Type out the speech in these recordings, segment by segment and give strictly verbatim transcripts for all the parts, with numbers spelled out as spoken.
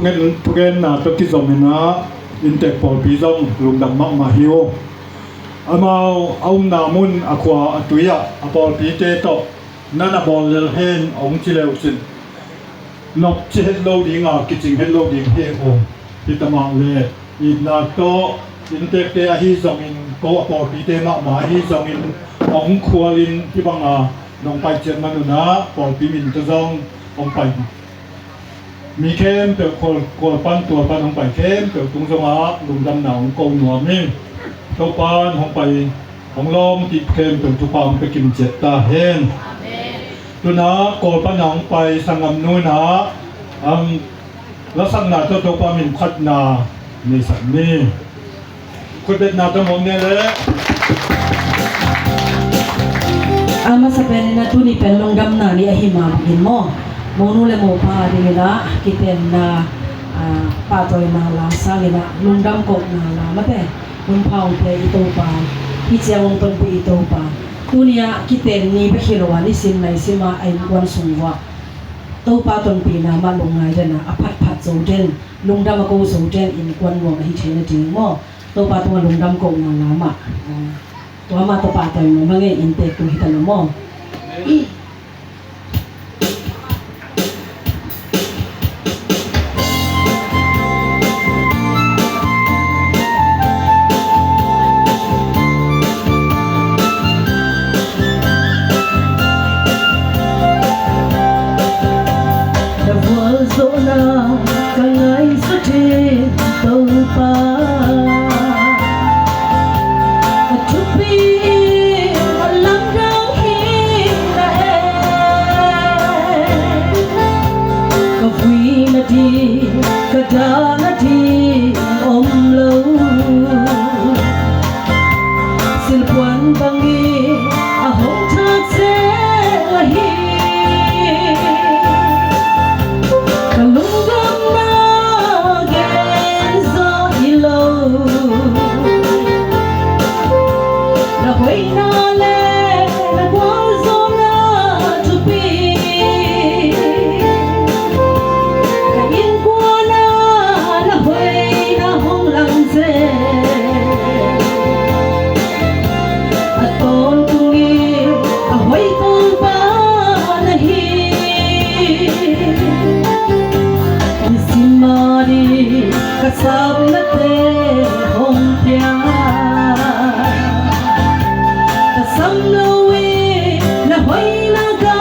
Thugenna tawh kizomin ah inntek pawlpi zong lungdam mahmah hi uh. Amau a omna mun, a khua, a tui ah a pawlpite tawh na na bawl lel hen hong ci le uh cin, nop ci het lo ding a, kicing het lo ding hi uh. Hi ta mah le, itna tawh inntekte ahi zongin, ko a pawlpite mahmah ahi zongin hong khualin, hih banga nong pai ciat man un ah pawlpi min tawh zong hong pai mi khempeuh, khual, khual pan tual pan hong pai khempeuh tung zongah lungdamna hong ko nuam ing. Topa'n hong pai, hong lawm cih khempeuh thupha hong pia kim ciat ta hen. Tu-in ah khual pan hong pai sanggamnu in ah, um, lasakna tawh Topa min phatna neisak ni. Khutbetna tawh mawk ni le. A masa pen in ah tuni pen lungdamna ni ahi mah bangin maw, monu le mopa dingin ah kitenna, ah, pahtawina la sangin ah lungdam kohna la mate. Hun pha hong pia i Topa, hih ciang hong tonpih i Topa, tuni ah kiten ni bek hi lo a, nisim naisim a innkuan sung uah Topa tonpihna mah lungngai den a, a phatphat zo den, lungdam a ko zo den innkuan nuam ahi thei nading maw. Topa tungah lungdam kohna la mah. Ah, tua mah tawh pahtawi mah mah ngei, inntek tung hi ta lo maw. Na vualzawhna ka ngaihsut hi Topa. A thupi a lamdang hi na e. Ka vui nading, ka dah nading om lo. Silpuan bangin a hong thak zel ahi. Ka lungdamna gen zaw hi lo. Na hoihna le na gualzawhna thupi. Ka innkuan ah na hoihna hong lang zel. A tawntung in a hoih Topa na hi. Nisim a ding ka sapnate hong pia. Ka sam loin na hoihna ka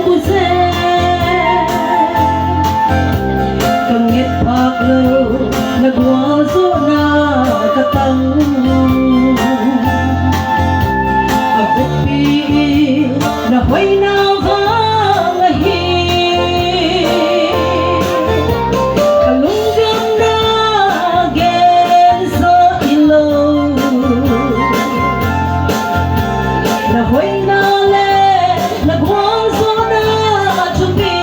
mu zel. Ka nget phak lo na gualzawhna ka tang. A vekpi in na hoihna vang ahi. Ka lungdamna gen zaw hi lo. Na hoihna le na gualzawhna thupi.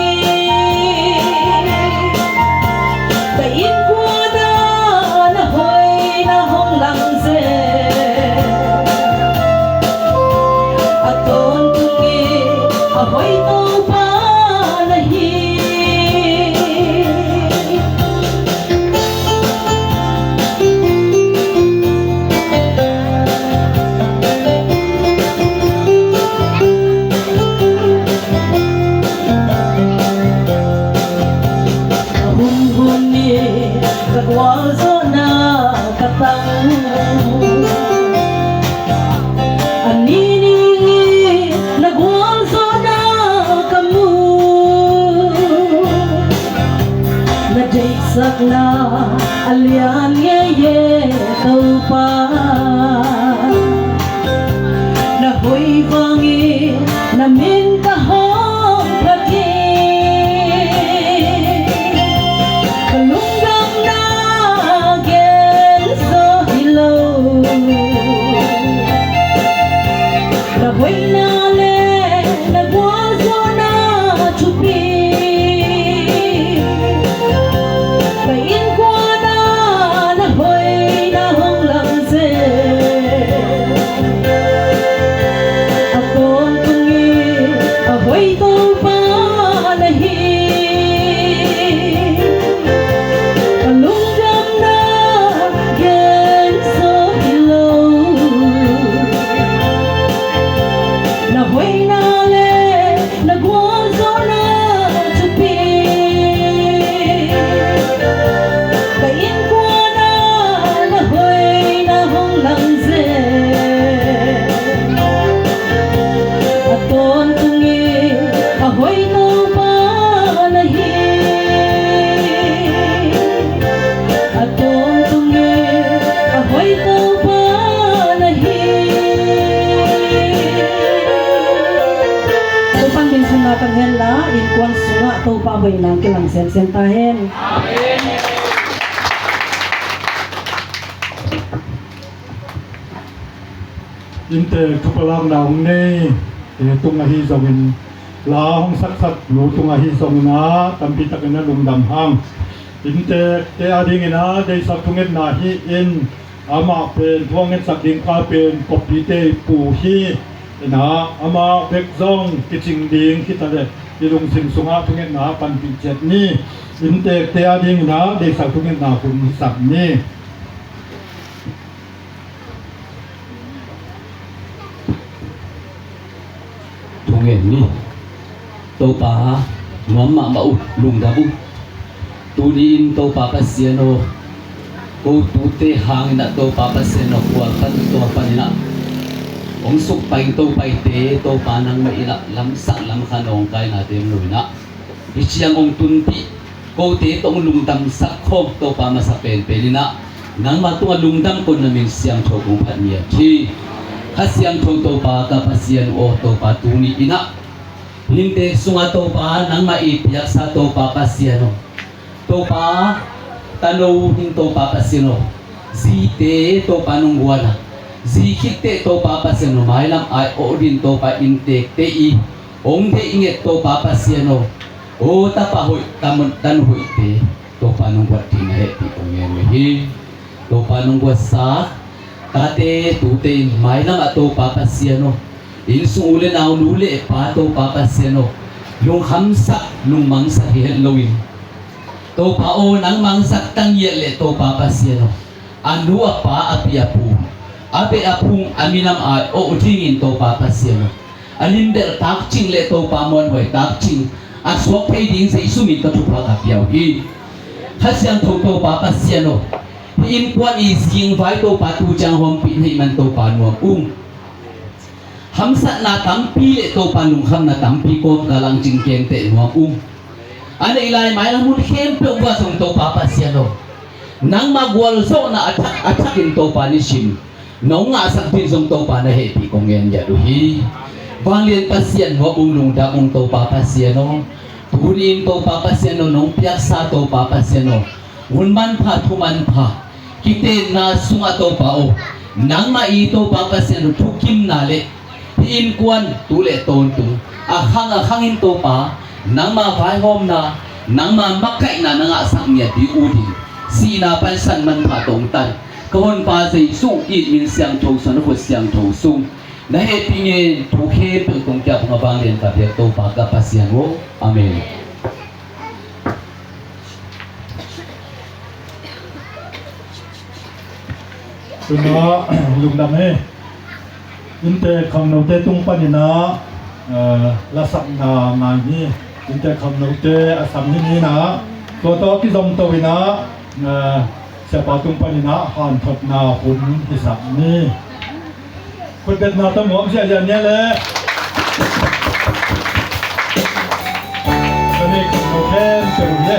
Ka innkuan ah na hoihna hong lang zel. A tawntung in a hoih Topa na hi. A hunhun in ka gualzawhna ka tang. A nini in na gualzawhna ka mu. Na deihsakna a lian ngei e Topa. Na hoih vangin na min ka hawm phat hi. Ka lungdamna gen zaw hi lo. Na hoihna le na gualzawhna thupi. Ka innkuan ah na hoihna hong lang zel. A tawntung in Sian ta hen. Inntek thupalakna hong nei, eh, tung ahi zongin, la hong saksak nu tung ahi zongin ah, tampi takin a lungdam hang. Inntekte adingin ah, deihsak thungetna hi in, amah pen thu a ngetsak ding pa pen Koppite pu hi. Inah amah bek zong kicing ding hi ta leh, i lungsim sungah thungetna panpih ciat ni. Inntekte adingin ah, deihsak thungetna hun hisak ni. Thungen ni. Topa, nuam mahmah uh, lungdam uh. Tuni-in Topa Pasian aw, ko tute hangin ah Topa Pasian aw, khual pan tua panin ah hong sukpai Topa ite, Topa nangmah in ah lamsang lamkhan nawngkainate om lo in ah, hih ciang hong tunpih kote tawh hong lungdamsak khawm Topa masa penpen in ah, nangmah tungah lungdam kong na min siangtho kong phat ngiat hi. Kha Siangtho Topa ka Pasian aw, Topa tuni in ah, inntek sungah Topa nangmah i piaksa Topa Pasian aw, Topa tano hin Topa Pasian aw, zite Topa nong guan a, zi khit teh Topa Pasian aw, mailam ai-awh ding Topa inntekte i hong deih nget Topa Pasian aw, aw tapa hoih, tanu hoihte Topa nong guat ding na hehpih kong ngen uh hi. Topa nong guatsa tate tute in mailam ah Topa Pasian aw, innsung u le nau, nu le pa Topa Pasian aw, lungkhamsak lungmangsak hi het loin, Topa aw, nang mangsak ta ngiat leh Topa Pasian aw, a nu a pa, a pi a pu, a beh a phung, a minam ai-awh dingin Topa Pasian aw, a limbelh takcing leh Topa muanhuai takcing a suak thei ding Jesu min tawh thupha ka pia uh hi. Kha Siangtho Topa Pasian aw, hih innkuan i zingvai Topa tu ciang hawmpih na hih man Topa nuam ung. Hamsatna tampi leh Topa lungkhamna tampi kawmkal ah hong cingkemteh nuam ung. A neih lai mailam hun khempeuh uah zong Topa Pasian aw, nangmah gualzawhna a thak a thakin Topa nisim nong ngahsak ding zong Topa na hehpih kong ngen ngiat uh hi. Vanglian Pasian nuam ung, lungdam ung Topa Pasian aw. Tuni-in Topa Pasian aw, nong piaksa Topa Pasian aw, hun manpha thu manpha kitenna sungah Topa aw, nangmah i Topa Pasian aw, thukimna leh hih innkuan tu leh tawntung a khang a khangin Topa, nangmah vaihawmna, nangmah makaihna na ngahsak ngiat ding uh ding, sihna pan san manpha tawh hong tan ka Honpa Jesu it min siangtho sung, na khut siangtho sung na hehpih ngen thu khempeuh kong kiap hang a, vanglian ka biak Topa ka Pasian aw. Amen. Tuna lungdam hi. Inntek khangnote tung panin ah, eh, lasakna ngai hi. Inntek khangnote a sam hi ni in ah, tua tawh kizom to in ah, eh, siapa tung panin ah hanthotna hun hisak ni. Khutbetna tawh muak ziahziah ni a leh. Ka nei khangno khempeuh hi.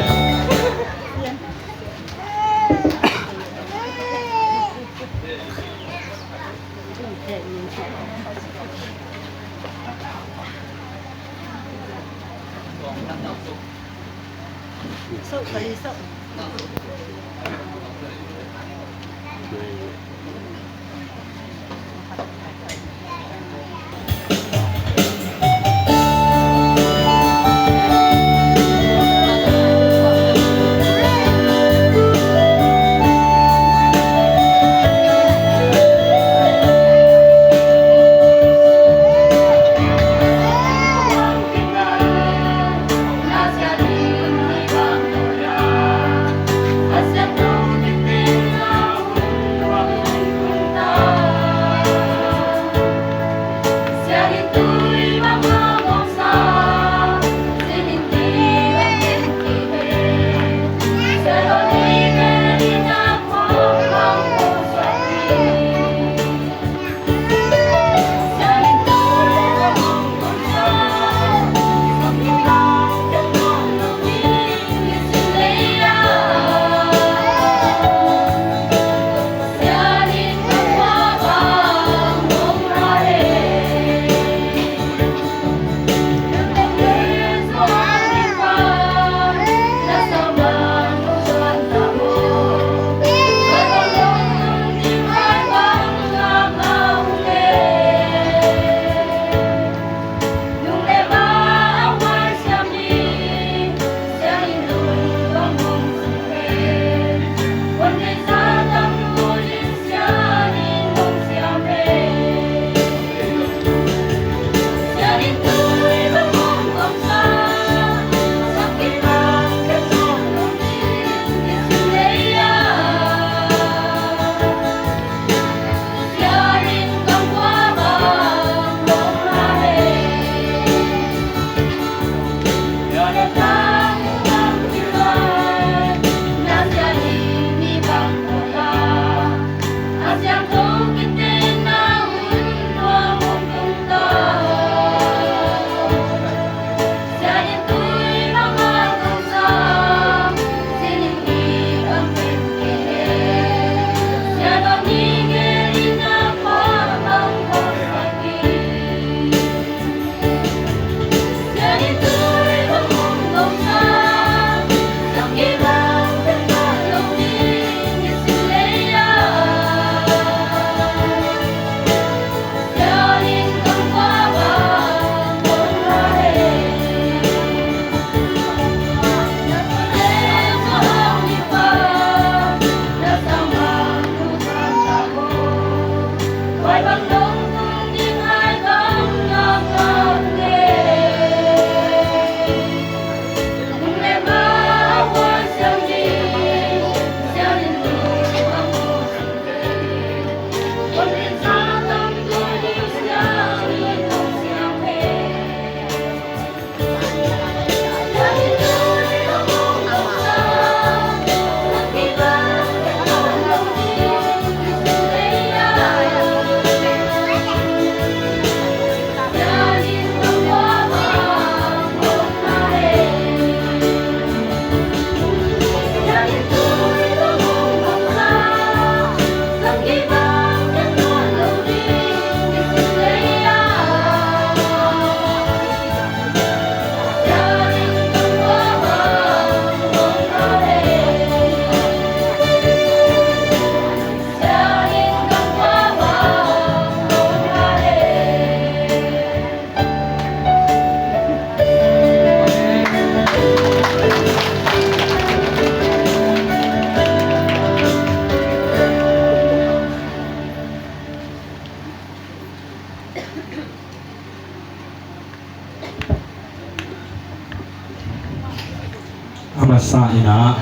Inah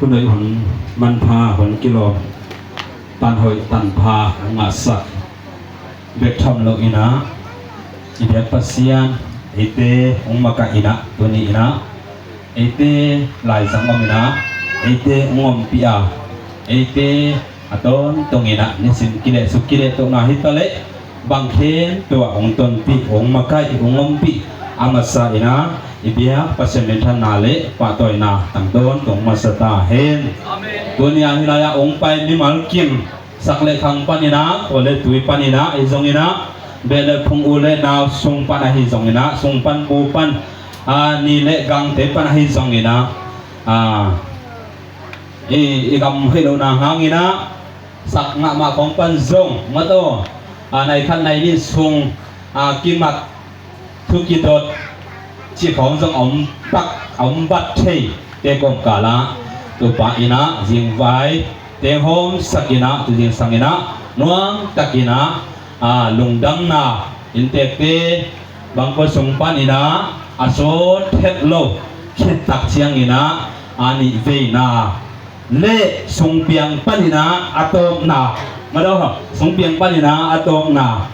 hun hoih hun manpha hun kilawm, tan hoih tan pha hong ngahsak bek tham lo inah, i biak Pasian eite hong makaih inah, tuni inah eite laizang om inah, eite hong ompih a, eite a tawntung inah nisim kilehsuk kilehtohna hi taleh bang khempeuh ah hong tonpih, hong makaih, hong ompih a masa inah i biak Pasian minthanna le pahtawina tang tawntung masa ta hen. Amen. Tuni a hi lai-ah hong pai mimal kim sak le khang pan inah, khual le tui pan inah, ahi zong inah beh le phung, u le nau sung pan ahi zong inah, sung pan bu pan, a, ni le gangte pan ahi zong inah, a, i, i gam hoih lohna hang inah sak mahmah khawng pan zong, mataw, a, nai khat nai nih sung, a, kimat, thu kidot cih khawng zong a om tak, a om vat thei te kawmkal ah Topa inah zingvai tenghawm sak inah, tu zingsang inah nuam tak inah, a, lungdamna inntekte bangkua sung pan inah a sawt het lo khit tak ciang inah, a, nih veina le sung piang pan inah a tawpna, madaw, sung piang pan inah a tawpna,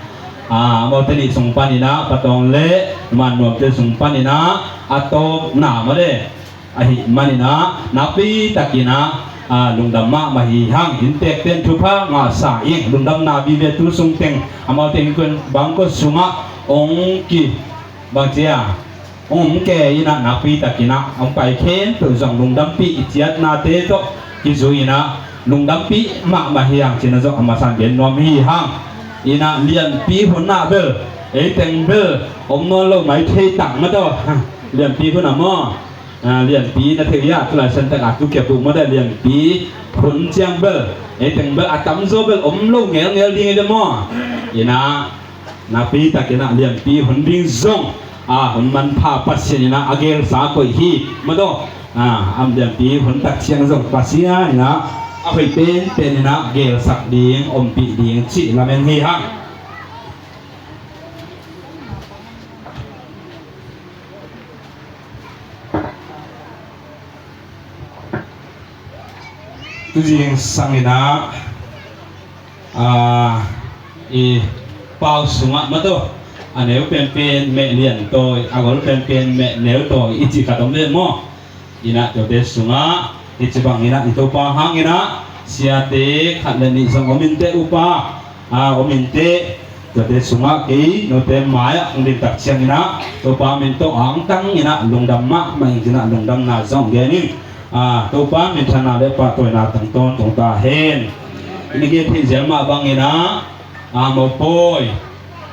a, amaute nih sung pan inah, Patawng le Mannuamte sung pan inah a tawpna, madaw, ahih man inah nakpi tak inah, a, lungdam mahmah hi hang. Inntekte in thupha ngahsa ing, lungdamna vive. Tu sung teng amaute in bangkua sungah hong ki, bang ci a, hong om kei inah nakpi tak inah hong pai khempeuh zong lungdampih i ciatnate tawh kizui inah lungdampih mahmah hi hang cih na zong a masa in gen nuam hi hang. Inah lianpi hun ah bel ei teng bel om nawn lo mai thei tak, mataw. Lianpi hun ah maw, a, lianpi na thei hi a, tu lai Shan tak a tu kiap uh, madaw, lianpi hun ciang bel ei teng bel a tamzaw bel om lo ngelngel ding hi ve maw. Inah nakpi tak inah lianpi hun ding zong, a, hun manpha Pasian inah a gelsa koih hi, mataw. A, a lianpi hun tak ciang zong Pasian inah a hoih penpen inah gelsak ding, ompih ding cih lamen hi hang. Tu zingsang inah, a, i pau sungah, mataw, a neu penpen meh liantawi, a gol penpen meh neutawi i cih khat om ve maw. Inah tuate sungah hih ci bang inah i Topa hang inah siate khat le nih zong om inteh, upa, a, om inteh. Tuate sungah kei note mai-ah hong ding tak ciang inah Topa min tawh angtang inah lungdam mahmah ing ci inah lungdamna zong gen ing. A, Topa minthanna le pahtawina tang tawntung ta hen. I na gen theih ziau mah bang inah, a, mopawi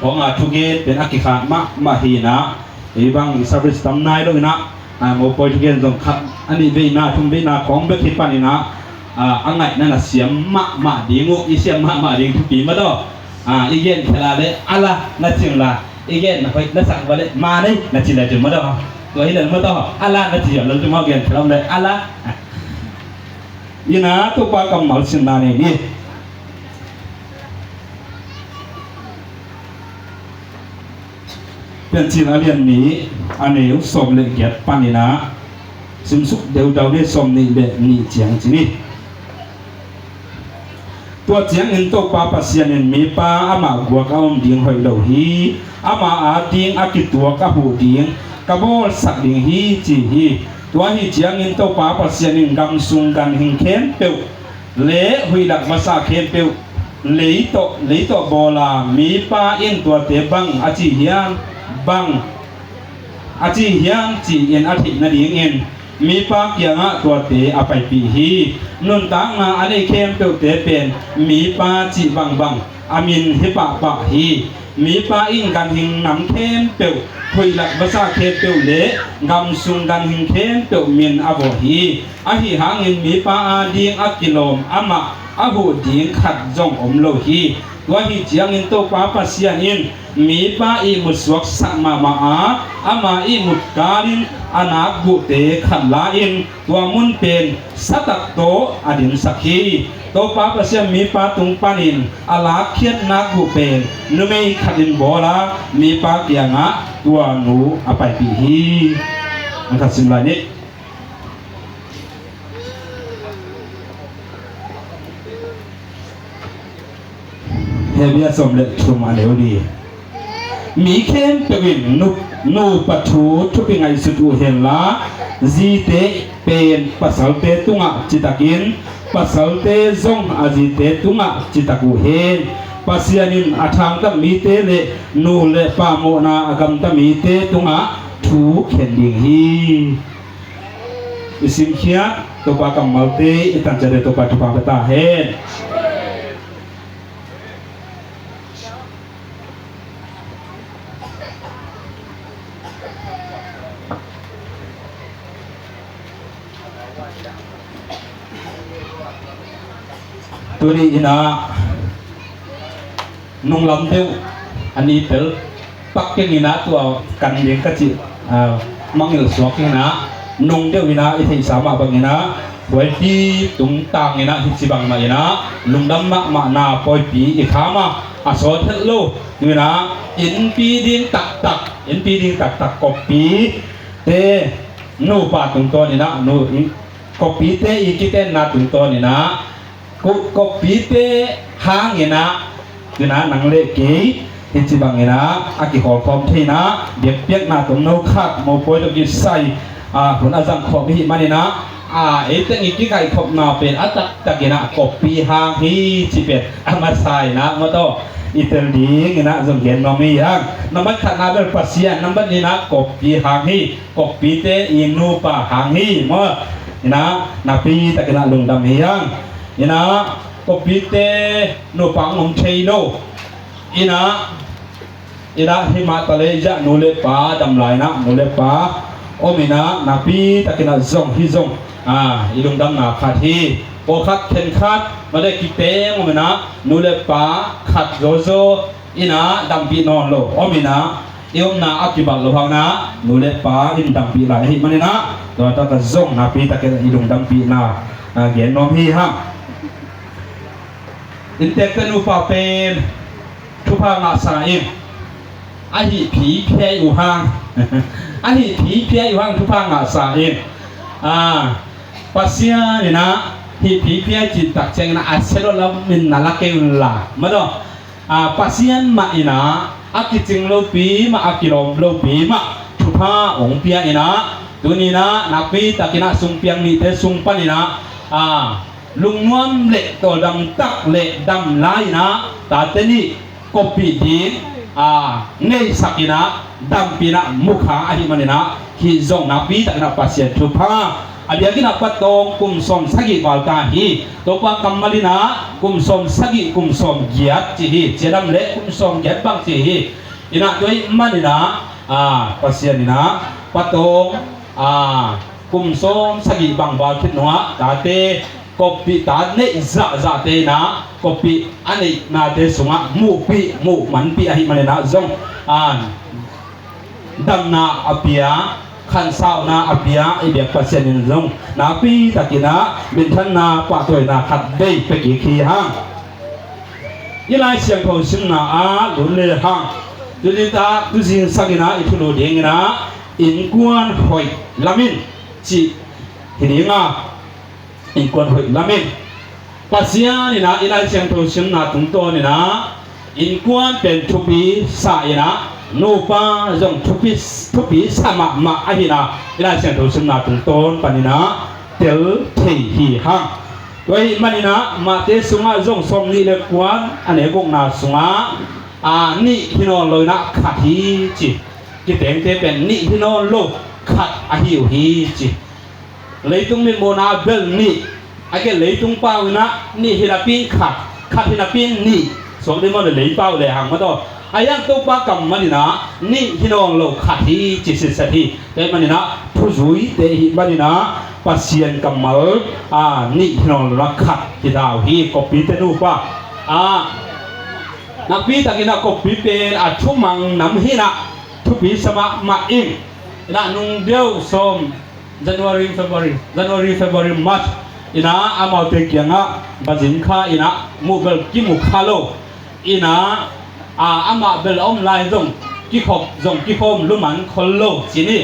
khawng a thugen pen a kikhat mahmah hi inah, ei bang i service tam nai lo inah, a, mopawi thugen zong khat a nih veina, thum veina khawng bek hi pan inah, a, a ngaihna na siam mahmah ding uh, i siam mahmah ding thupi, mataw. A, i gen khel a le a la na cing la, i gen na hoih na sang va le ma nei na ci le cin, mataw. Tua hi le, mataw, a la na ci a le cin, ma gen khel a le a la. Inah Topa kammal sinna nei ni. Piancil a lian nih, a neu sawm le giat pan inah simsuk deudau ni, sawm nih le nih ciang ci ni. Tua ciangin Topa Pasian in, mipa amah guak a om ding hoih lo hi. Amah ading a kituak a huh ding ka bawlsak ding hi, ci hi. Tua ahih ciangin Topa Pasian in gam sung ganhing khempeuh le huih lak vasa khempeuh lei tawh, lei tawh bawl a, mipa in tuate bang a ci hiam, bang a ci hiam ci-in a theih nadingin mipa kiangah tuate a paipih hi. Nuntakna a nei khempeuhte pen mipa cih bangbang a min hi pahpah hi. Mipa in ganhing nam khempeuh, huih lak vasa khempeuh le gam sung ganhing khempeuh min a vawh hi. Ahi hangin mipa ading a kilawm amah a huh ding khat zong om lo hi. Tua ahih ciangin Topa Pasian in mipa ihmut suaksak mahmah a, ama ihmut kalin a nakguhte khat la-in tua mun pen satak tawh a dimsak hi. Topa Pasian mipa tung panin a lakkhiat nakguh pen numei khatin bawl a, mipa kiangah tua nu a paipih hi. Ang khat sim lai ni. Hebru sawm le thum a neu li. Mi khempeuh in nu, nupa thu thupi ngaihsut uh henla, zite pen pasalte tungah citakin, pasalte zong a zite tungah citak uh hen. Pasian in a thangtat mite le nu le pa mawhna a gamta mite tungah thu khen ding hi. I simkhiat Topa kammalte i tanciate Topa thupha pia ta hen. Tuni inah nunglam deuh a ni tel pak keng inah tua kan ding ka cih, ah, mangngilh suak inah nung deuh inah i theihsa mah bang inah Huaipi tungtang inah hici bang mah inah lungdam mahmah na pawipi i kham a, a sawt het lo. Tu inah innpi ding taktak, innpi ding taktak Kawppite nupa tungtawn inah nu, Kawppite i kitenna tungtawn inah Ko-, Kawppite hang inah, tu inah nang le kei hici bang inah a kihawlkhawm thei inah biakpiakna tawmno khat mopawi tawh kisai, a, hun a zangkhawm i hih man inah, a, ei teng i kikaihkhopna pen a taktak inah Kawppi hang hi cih pen a masa inah maw tawh i tel ding inah zong gen nuam hi hang. Nambat khatna bel Pasian, nambat nihna Kawppi hang hi. Kawppite i nupa hang hi maw? Inah nakpi tak inah lungdam hi hang. Inah Kawppite nupa hong om thei lo. Inah, inah himah ta le zah nu le pa dam lai inah nu le pa om inah nakpi tak inah zong hi zong, a, i lungdamna khat hi. Pawlkhat khenkhat mah le kiteng om inah nu le pa khat zawzaw inah dampih nawn lo om inah i omna a kibat loh hang inah nu le pa in dampih lai ahih man inah tua takah zong nakpi tak inah i lungdampihna, a, gen nuam hi hang. Inntekte nupa pen thupha ngahsa in a hih phiphiai uh hang, a hih phiphiai uh hang thupha ngahsa in, a, Pasian inah hih phiphiai cih tak ciang inah a sia lo lam in na la kei un la maw tawh. A, Pasian mah inah a kicing lopi mah, a kilawm lopi mah thupha hong pia inah tuni inah nakpi tak inah sungpiang nihte sung pan inah, a, lungnuam le tawldam tak le dam lai inah tate nih koppih ding, a, neihsak inah dampih inah mukha ahih man inah hih zong nakpi tak inah Pasian thupha. A biakinn ah patawng kum sawm sagih val ta hi. Topa kammal inah kum sawm sagih, kum sawm giat ci hi. Ciadam le kum sawm giat bang ci hi. Inah tua ahih man inah, a, Pasian inah patawng, a, kum sawm sagih bang val khit nungah tate koppih, ta neih zahzahte inah koppih a neihnate sungah muhpih muhmanpih ahih man inah zong, a, damna a pia, khansauna a pia i biak Pasian in zong nakpi tak inah minthanna pahtawina khat vei pia kik hi hang. I Lai Siangtho simna ah lut le hang, tuni tak tu zingsang inah i thulu ding inah innkuan hoih lam in cih hi ding a, innkuan hoih lam in Pasian inah i Lai Siangtho simna tungtawn inah innkuan pen thupi sa inah nupa zong thupi, thupi sa mahmah ahih inah i Lai Siangtho simna tungtawn pan inah tel thei hi hang. Tua ahih man inah Matthai sungah zong sawmnih le kua a neu gukna sungah, a, nih hi nawn lo inah khat hi ci. Kitengte pen nih hi nawn lo, khat ahi uh hi ci. Leitung mitmuhna bel nih, a ke leitung pau inah nih hi napi in khat, khat hi napi in nih suak ding maw le, lei pau le hang maw tawh. A hiang Topa kammal inah nih hi nawn lo, khat hi ci sitset hi. Tua ahih man inah thuzuite i hih man inah Pasian kammal, a, nih hi nawn lo inah khat hi ta uh hi. Koppite nupa, a, nakpi tak inah Koppi pen a thumang nam hi inah thupi sa mahmah ing. Inah nung deuh sawm January, February, January, February, March inah amaute kiangah bazin kha inah muh bel kimu kha lo. Inah, a, amah bel a om lai zong kikhop zong kikhawm luman khol lo ci ni.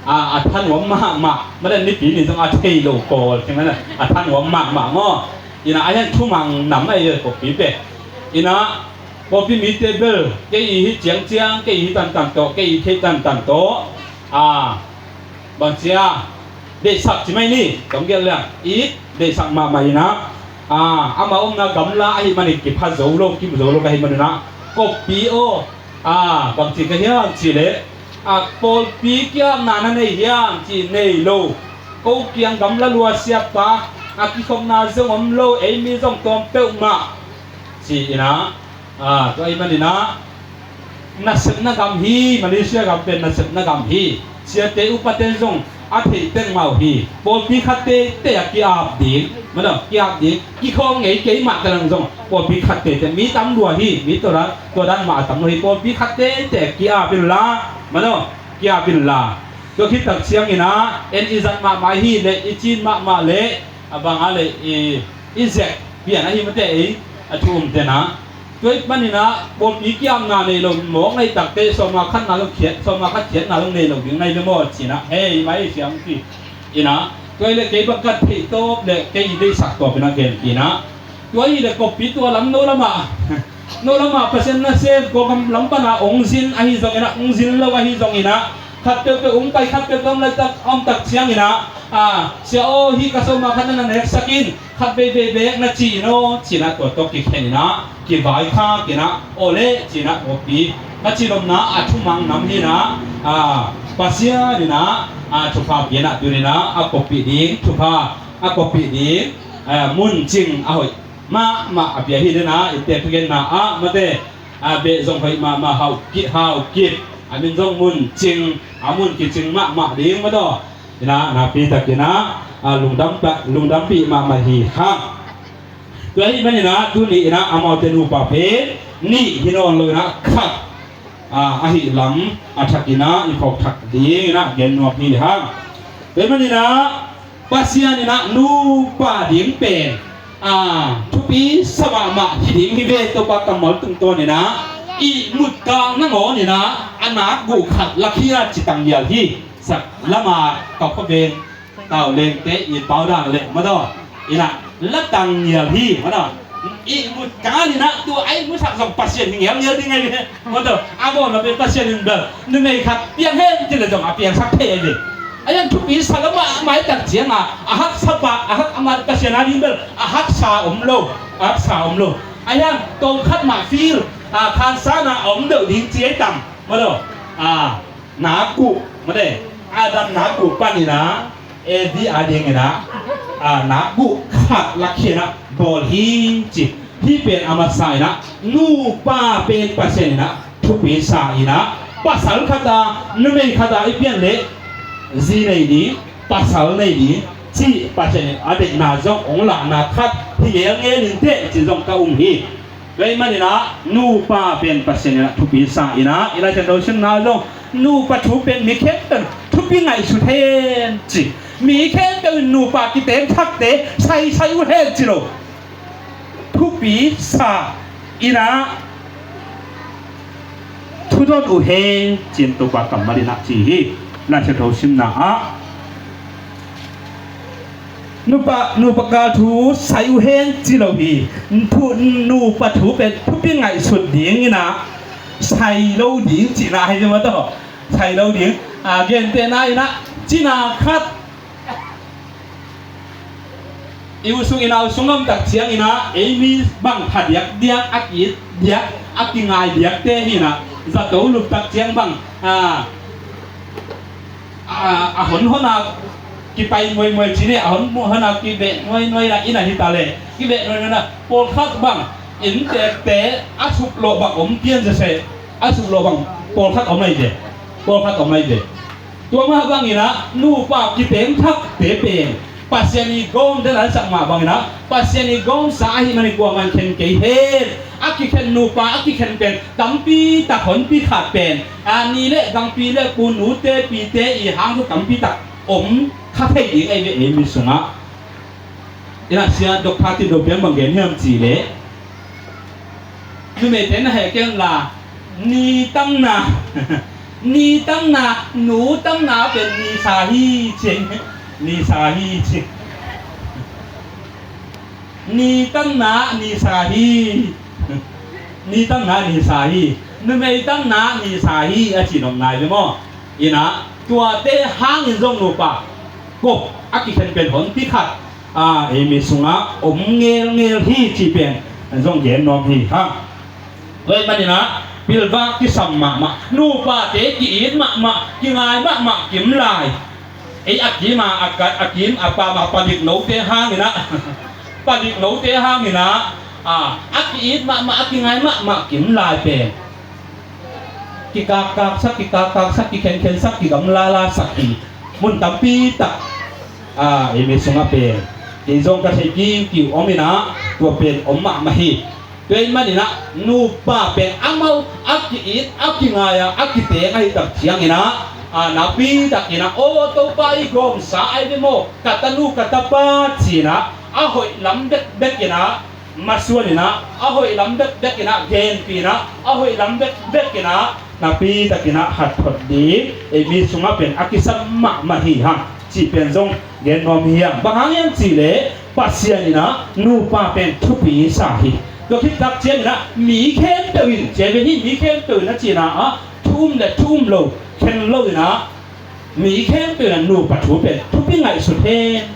A, a thanuam mahmah, mah le Nipi ni zong a thei lo pawl ci mah le a thanuam mahmah maw. Inah a hiang thumang nam ahi Koppi pen. Inah Pawlpi mite bel kei i hi ciangciang, kei i hi tantan tawh, kei i thei tantan tawh, a, bangcia deihsak ci mai ni, tawng gelh liang i deihsak mahmah inah, a, ama omna gamla ahi manin kipha zo lo, kimu zo lo ka hi maninah, koppi aw, a, bangci ka hiam cihleh, a, pawlpi kiapna na nei hiam ci nei lo, ko kiang gamla lua siapa a kikhopna zong om lo, ei mi zong tawm peuhmah ci inah, a, tua ahi maninah nasepna gam hi, Malaysia gam pen nasepna gam hi. Siate upate zong a theih teng mah uh hi. Pawlpi khat teitei a ki-ap ding, mano, ki-ap ding, kikhawl ngei kei mah ka lang zong pawlpi khat teitei, mi tam lua hi, mi tua dan, tua dan mah a tam lua hi. Pawlpi khat teitei a ki-ap inla, mano, ki-ap inla. Tua khit tak cianginah en i zat mahmah hi leh, i cin mahmah leh, a bang a leh i, i zek pian ahi mate ei a thu um tenah. Tua ih maninah pawlpi kiamna nei lo mawk ngaih takte sawma khatna lo khiat, sawma khat khiatna lo nei lo ding nai le maw cinah hei mai siang ti inah. Tua ih le kei bang ka theih tawp le kei i deihsak tawp inah gen inah. Tua ih le koppi tua lam no lamah, no lamah Pasian nasem ko lam pana ong zin ahi zonginah, ong zin lo ahi zonginah, khat peuhpeuh ong pai, khat peuhpeuh ong laitak, a om tak cianginah, a, sia aw, hih ka sawma khat na na neksak in, khat veivei beek na ci in aw cinah tua tawh kikhen inah, kivaikhak inah, aw leh cinah koppi ka ci lomna a thumang nam hinah, a, Pasian inah, a, thupha pianah tuninah a koppih ding, thupha a koppih ding, a, mun cing a hoih mahmah a pia hi dena, innte thugenna ah mate, a, beh zong hoih mahmah, hau kip, hau kip, a min zong mun cing, a mun kicing mahmah ding mataw. Inah nakpi takinah, a, lungdam, lungdampih mahmah hi hang. Tua ahi maninah tuni inah amaute nupa pen nih hi nawn lo inah khat, a, ahi lam a thakinah i phawk thak dinginah gen nuam hi hang. Tua ahi maninah Pasian inah nupa ding pen, a, thupi sa mahmah hi ding hi ve. Topa kammal tungtawn inah ihmut kak nangawn inah a nakguh khat lakhia ci tangial hi. Sak lama kau kha veng tau lengte i pau dan leh madaw inah la tangial hi madaw. Ihmut kak inah tua a ihmutsak zong Pasian hi ngialngial ding ahi ve. Mawtaw, a gawmna pen Pasian in bel numei khat piang hen ci le zong a piangsak thei ahi ve. A hian thupi sa lama a maitak cianga a haksa pa, a hak a mat Pasian a ding bel a haksa om lo, a haksa om lo. A hian tawm khat mah fil, a, khansana a om deuh ding ci ei tam. Mawtaw, a, nakguh mate, Adam nakguh paninah Evi a dinginah, a, nakguh khat lakhianah bawl hi ci. Hih pen a masa inah nupa pen Pasian inah thupi sa inah, pasal khata numei khata i pian leh zi nei ding, pasal nei ding cih Pasian in a deihna zong ong lahna khat hi ngelngel inteh ci zong ka um hi. Tua ahi maninah nupa pen Pasian inah thupi sa inah, i Lai Siangtho simna zong nupa thu pen mi khempeuh in thupi ngaihsut hen ci. Mi khempeuh in nupa kiteng thakte saisai uh hen ci lo. Thupi sa inah thudon uh hen ci-in Topa kammal inah ci hi. Lai Siangtho simna ah nupa, nupa kal thu sai uh hen ci lo hi. Thu, nupa thu pen thupi ngaihsut dinginah sai lo ding cihna hi mataw. Sai lo ding. A, gentehna inah cina khat i u sung i nau sung om tak cianginah ei mi bang pha diakdiak, a ki-it diak, a kingai diakte hinah zato lup tak ciang bang, a, a, a honhona kipai muaimuai cine, a honhona kibeh nuainuai la ina hita le kibeh nuainuai la pawlkhat bang inntekte a suplawh bang om pian zese, a suplawh bang pawlkhat om ahi ve, pawlkhat om ahi ve. Tua mah banginah nupa kiteng thakte pen Pasian i gawm den ansak mah banginah Pasian i gawmsa ahi manin kuaman khen kei hen. A kikhen nupa, a kikhen pen tampi tak honpi khat pen, a, ni le gangpi le pu nute pite i hang thu tampi tak om kha thei ding ahi ve ei mi sungah. Inah sia Doctor Tin Do Pian bang gen hiam cih leh numeite na heh kei un la, ni tamna, ni tamna, nu tamna pen ni sa hi ci, ni sa hi ci. Ni tamna ni sa hi. Ni tangna ni sa hi, numei tangna ni sa hi a ci nop nai ve maw? Inah tuate hangin zong nupa kop a kikhen pen hon pi khat a, ei mi sungah om ngelngel hi ci pen zong gen nuam hi hang. Tua ahih maninah pilvang kisam mahmah, nupate ki-it mahmah, kingai mahmah kim lai. Ei a kim a, a ka, a kim a pam a palik note hanginah palik note hanginah a, a ki-it mahmah, a kingai mahmah kim lai pen kikakkaksak, kikakkaksak, kikhenkhensak, kigamlalasak hi. Mun tampi tak a, ei mi sungah pen kei zong ka thei kiukiu om inah tua pen om mahmah hi. Tua ahih maninah nupa pen amau a ki-it, a kingai a, a kiteng ahih tak cianginah a, nakpi takinah aw Topa i gawmsa ai ve maw, ka tanu ka tapa cinah a hoih lam bekbekinah masuaninah, a hoih lam bekbekinah genpinah, a hoih lam bekbekinah nakpi takinah hatphot ding ei mi sungah pen a kisam mahmah hi hang cih pen zong gen nuam hi hang. Bang hang hiam cihleh Pasian inah nupa pen thupi sa hi. Tua khit tak cianginah mi khempeuh in, ciah ve hi, mi khempeuh in a cinah a, thu um le thu um lo khen loinah mi khempeuh inah nupa thu pen thupi ngaihsut hen.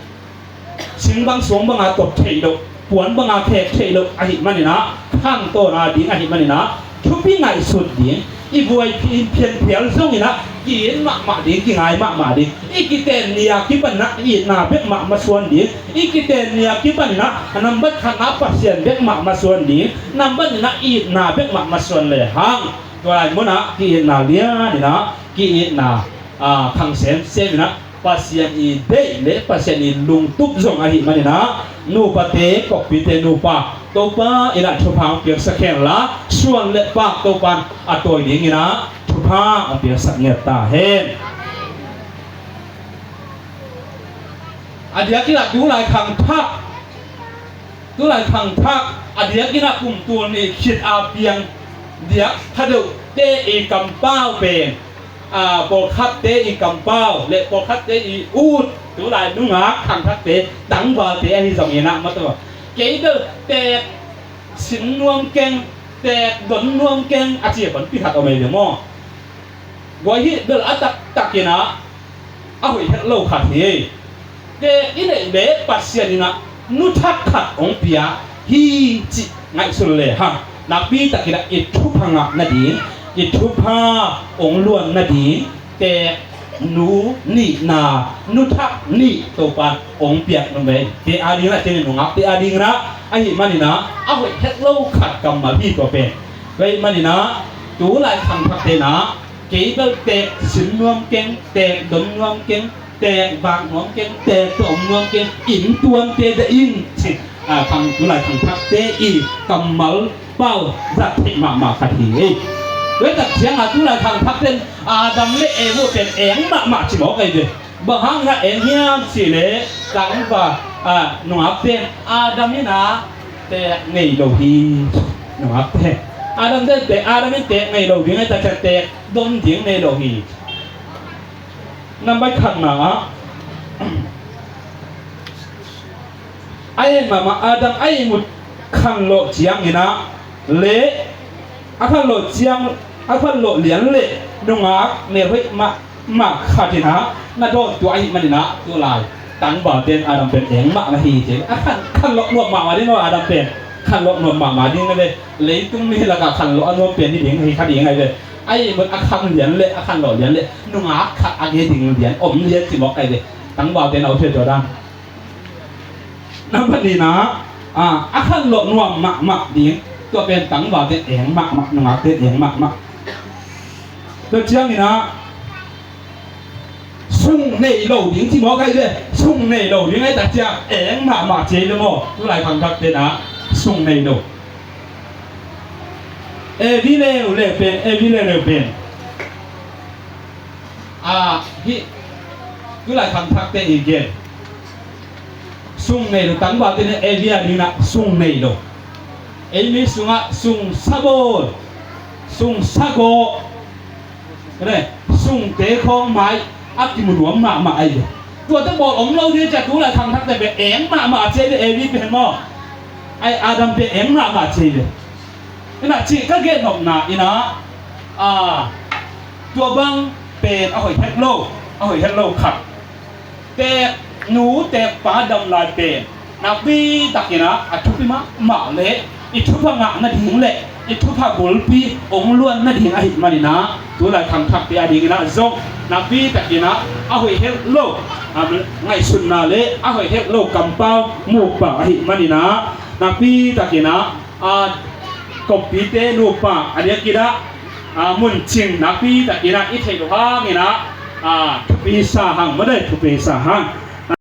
Sing bang suang banga top theih loh, puan banga khek theih loh ahih maninah, khangtawn a ding ahih maninah thupi ngaihsut ding. I buai phi-, phianphial zonginah ki-it mahmah ding, kingai mahmah ding. I kiten ni a kipaninah itna bek mah masuan ding. I kiten ni a kipaninah a nambat khatna Pasian bek mah masuan ding. Nambat ninah itna bek mah masuan lehang tua lai munah ki-itna lianinah ki-itna a, khang semseminah Pasian i deih le Pasian i lungtup zong ahih maninah nupate, koppite nupa Topa inah thupha hong piaksak henla, suan le pak Topa in a tawi dinginah thupha hong piaksak ngiat ta hen. A diakinah tulai khangthak, tulai khangthak a diakinah kum tul nih khit a piang diak thadeuhte i kampau pen a, pawlkhatte i kampau le pawlkhatte i ut, tulai nungak khangthakte tangvalte ahi zonginah mataw kei bel teek sin nuam keng, teek don nuam keng a ci a pan pi khat om ei ve maw? Guai hih bel a taktakinah a hoih het lo khat hi. Teek i neih leh Pasian inah nu thak khat hong pia hi cih ngaihsun lehang nakpi takinah i thupha ngah nading, i thupha hong luan nading teek nu nihna, nu thak nih Topa in hong piak numei te a dinginah, te nungakte a dinginah ahih maninah a hoih het lo khat kammal hi tua pen. Tua ahih maninah tulai khangthakte inah kei bel teek sin nuam keng, teek don nuam keng, teek vak nuam keng, teek tawm nuam keng, inntuante dah in cih a, khang tulai khangthakte i kammal pau zat theih mahmah khat hi. Ei, tua tak cianga tulai khangthakte in Adam le Eva pen eng mahmah ci mawk ei ve. Bang hangna eng hiam cihleh tangval a, nungakte in Adam inah teek nei lo hi. Nungakte, Adam te, Adam in teek nei lo ding ei, tak ciang teek don ding nei lo hi. Nambat khatna ah a en mahmah Adam a ihmut khanlawh cianginah le a khanlawh ciang, a khanlawh lian le nungak nelhoih mahmah khatinah na dawntuah ahih maninah tulai tangvalte in Adam pen eng mahmah hi ci. A khan, khanlawh nuam mahmah ding lo Adam pen, khanlawh nuam mahmah ding le leitung mi lakah khanlawh a nuam pen hi ding hi kha ding ahi ve. A ihmut a khan lian le a khanlawh lian le nungak khat a ngei ding lian om lian ci mawk ahi ve. Tangvalte in a ut thei tua dan. Nambat nihna ah a khanlawh nuam mahmah ding, tua pen tangvalte eng mahmah, nungakte eng mahmah. Tua cianginah sung nei lo ding ci mawk ahi ve. Sung nei lo ding ahi tak ciang eng mahmah ci ei ve maw? Tulai khangthakte inah sung nei lo. Evi leuleu pen, Evi leuleu pen a, hih tulai khangthakte i gen sung nei lo, tangvalte inah Evi a dinginah sung nei lo. Ei mi sungah sung sabawl, sung sagawh, sungte khawng mai a kimu nuam mahmah ahi ve. Tuate bawl om lo ding ciah tulai khangthakte pen eng mahmah ci ei ve, Evi pen maw? Ai, Adam pen eng mahmah ci ei ve. Ina cih ka gen nopna ina, a, tua bang pen a hoih het lo, a hoih het lo khat. Teek nu teek pa dam lai pen nakpi takin a thupi mahmah le i thupha ngah nading le i thupha bulpi ong luan nading ahih manin a, tulai khangthakte a dingin a zong nakpi takin a, a hoih het lo, a, ngaihsutna le a hoih het lo kampau mupa ahih manin a, nakpi takin a, a, koppite nupa a diakin a, a, muncing nakpi takin a i theih lo hangin a, a, thupi sa hang, madaih thupi sa hang.